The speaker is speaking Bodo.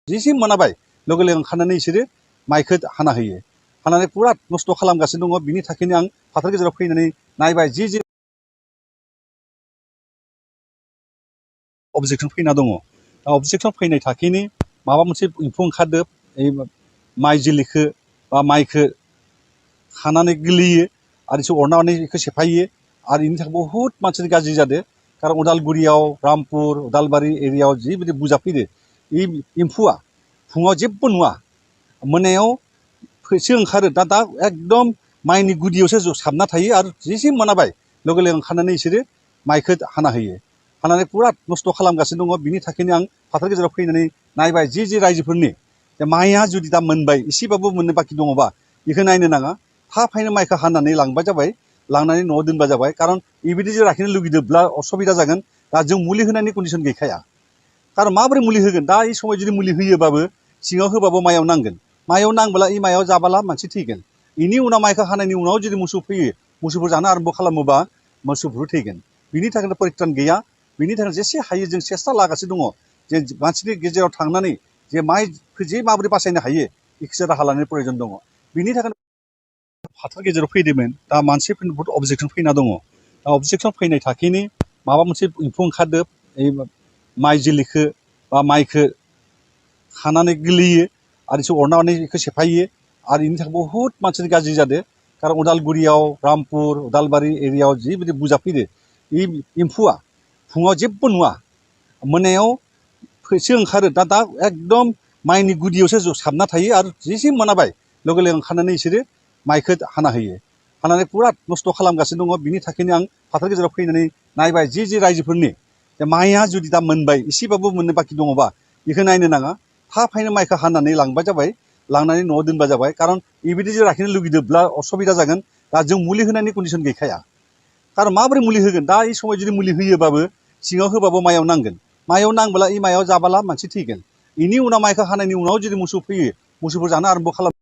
जेसिम मोनाबाय लोगो लोगो ओंखारनानै बिसोरो माइखौ हाना होयो। हानानै पुरा नस्थ' खालामगासिनो दङ। बिनि थाखायनो आं फाथार गेजेराव फैनानै नायबाय जि अबजेक्सन फैना दङ। अबजेक्सन फैनाय थाखैनि माबा मोनसे एम्फौ ओंखारदो माइ जोलैखौ बा माइखौ खानानै गोलैयो आरो एसे अरनानै बेखौ सेफायो आरो बेनि थाखाय बहुद मानसिनि गाज्रि जादों। कारन उदालगुरियाव रामपुर उदालबारि एरियायाव जिबायदि बुजा फैदो बे एम्फौआ फुङाव जेबो नुवा, मोनायाव फैसो ओंखारो। दा एकदम माइनि गुदियावसो साबना थायो आरो जेसिम मोनाबाय लोगो लोगो ओंखारनानै बिसोरो माइखौ हाना होयो। हानानै पुरा नस्थ' खालामगासिनो दङ। बिनि थाखायनो आं फाथार गेजेराव फैनानै नायबाय जि रायजोफोरनि माइया जुदि दा मोनबाय एसेबाबो मोननो बाखि दङबा बेखौ नायनो नाङा, थाबैनो माइखौ हानानै लांबाय जाबाय, लांनानै न'आव दोनबा जाबाय। कारन बेबायदि जे लाखिनो लुगैदोंब्ला असुबिदा जागोन। दा जों मुलि होनायनि कन्डिसन गैखाया। कारन माबोरै मुलि होगोन? दा बे समाव जुदि मुलि होयोबाबो सिङाव होबाबो माइयाव नांगोन। माइयाव नांबोला बे माइयाव जाबाला मानसि थैगोन। बेनि उनाव माइखौ हानायनि उनाव जुदि मोसौ फैयो, मोसौफोर जानो आरम्भ खालामोबा मोसौफोर थैगोन। बिनि थाखायनो परित्रान गैया। बिनि थाखायनो जेसे हायो जों सेस्था लागासिनो दङ जे मानसिनि गेजेराव थांनानै जे माइखौ जे माबोरै बासायनो हायो बेखौसो राहा लानायनि प्रयजन दङ। बिनि थाखायनो फाथार गेजेराव फैदोंमोन। दा मानसिफोरनि बहुद अबजेक्सन फैना दङ। दा अबजेक्सन फैनाय थाखैनि माबा मोनसे एम्फौ ओंखारदो माइ जोलैखौ बा माइखौ खानानै गोलैयो आरो एसे अरनानै बेखौ सेफायो आरो बेनि थाखाय बहुद मानसिनि गाज्रि जादों। कारन उदालगुरियाव रामपुर उदालबारि एरियायाव जिबायदि बुजा फैदो बे एम्फौआ फुङाव जेबो नुवा, मोनायाव फैसो ओंखारो। दा एकदम माइनि गुदियावसो साबना थायो आरो जेसिम मोनाबाय लोगो लोगो ओंखारनानै बिसोरो माइखौ हाना होयो। हानानै पुरा नस्थ' खालामगासिनो दङ। बिनि थाखायनो आं फाथार गेजेराव फैनानै नायबाय जि रायजोफोरनि माइया जुदि दा मोनबाय एसेबाबो मोननो बाखि दङबा बेखौ नायनो नाङा, थाबैनो माइखौ हानानै लांबाय जाबाय, लांनानै न'आव दोनबा जाबाय। कारन बेबायदि जे लाखिनो लुगैदोंब्ला असुबिदा जागोन। दा जों मुलि होनायनि कन्डिसन गैखाया। कारन माबोरै मुलि होगोन? दा बे समाव जुदि मुलि होयोबाबो सिङाव होबाबो माइयाव नांगोन। माइयाव नांबोला बे माइयाव जाबाला मानसि थैगोन। बेनि उनाव माइखौ हानायनि उनाव जुदि मोसौ फैयो, मोसौफोर जानो आरम्भ खालामो